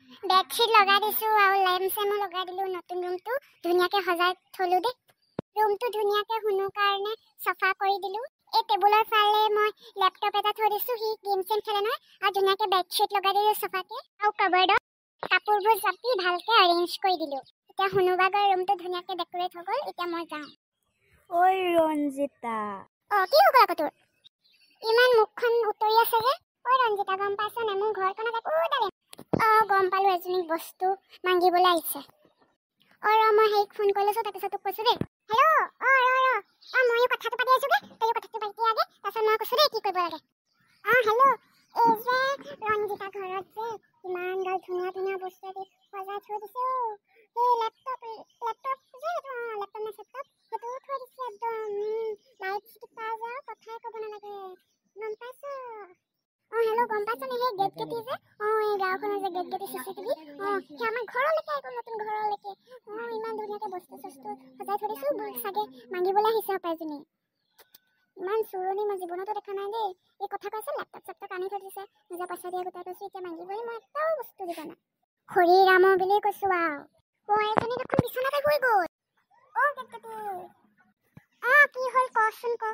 Bedsheet লগাই দিছোঁ আৰু লেম্প চেমো লগাই দিলোঁ। নতুন ৰুমটো ধুনীয়াকৈ সজাই থলোঁ দেই। ৰুমটো ধুনীয়াকৈ শুনো কাৰণে চফা কৰি দিলোঁ। এই টেবুলৰ ফালে মই লেপটপ এটা থৈ দিছোঁ, সি গেম চেম খেলে নহয়। আৰু ধুনীয়াকৈ বেডশ্বীট লগাই দিলোঁ চফাকৈ আৰু কাবাৰ্ডত কাপোৰবোৰ জাপি ভালকৈ এৰেঞ্জ কৰি দিলোঁ। এতিয়া শুনোবাগৰ ৰুমটো ধুনীয়াকৈ ডেক'ৰেট হৈ গ'ল। এতিয়া মই যাওঁ। ঐ ৰঞ্জিতা। অঁ, কি হৈ গ'ল আকৌ? তোৰ ইমান মুখখন উতৰি আছে যে? ঐ ৰঞ্জিতা, গম পাইছ নাই, মোৰ ঘৰখনত একোডালে। অঁ, গম পালোঁ, এজনীক বস্তু মাগিবলৈ আহিছে। অঁ, ৰ, মই হেৰিক ফোন কৰি লৈছোঁ, তাৰপিছত তোক কৈছোঁ দেই। হেল্ল'। অঁ, ৰ ৰ, অঁ, ময়ো কথাটো পাতি আছোঁগৈ, তয়ো কথাটো পাতি আগে, তাৰপিছত মই কৈছোঁ দেই কি কৰিব লাগে। অঁ, হেল্ল'। এই যে ৰঞ্জিতা ঘৰত যে ইমান গাল ধুনীয়া ধুনীয়া বস্তু দি সজাই থৈ দিছে। সেই লেপটপ লেপটপ যে সেইটো, অঁ, লেপটপ নে চেপটপ, সেইটোও থৈ দিছে। একদম লাইট কেইটা যে আৰু কথাই ক'ব নালাগে, গম পাইছ? অঁ, হেল্ল', গম পাইছ নে, সেই গেট কেটি যে, অঁ, এই গাঁওখনৰ যে গেট গেটি চিচিটিভি, অঁ, সেই আমাৰ ঘৰলৈকে আহি গ'ল, নতুন ঘৰলৈকে। অঁ, ইমান ধুনীয়াকৈ বস্তু চস্তু সজাই থৈ দিছোঁ, চাগে মাগিবলৈ আহিছে হপাই এজনী। ইমান চোৰণি মই জীৱনতো দেখা নাই দেই। এই কথা কৈছে, লেপটপ চেপটপ আনি থৈ দিছে, নিজৰ পইচা দিয়ে গোটাই থৈছোঁ, এতিয়া মাগিবহি। মই এটাও বস্তু দিব নাই, হৰি ৰাম বুলি কৈছোঁ আৰু। অ', এজনী দেখোন বিচনাতে শুই গ'ল। অ' গেটগেটি, অঁ, কি হ'ল কচোন, ক।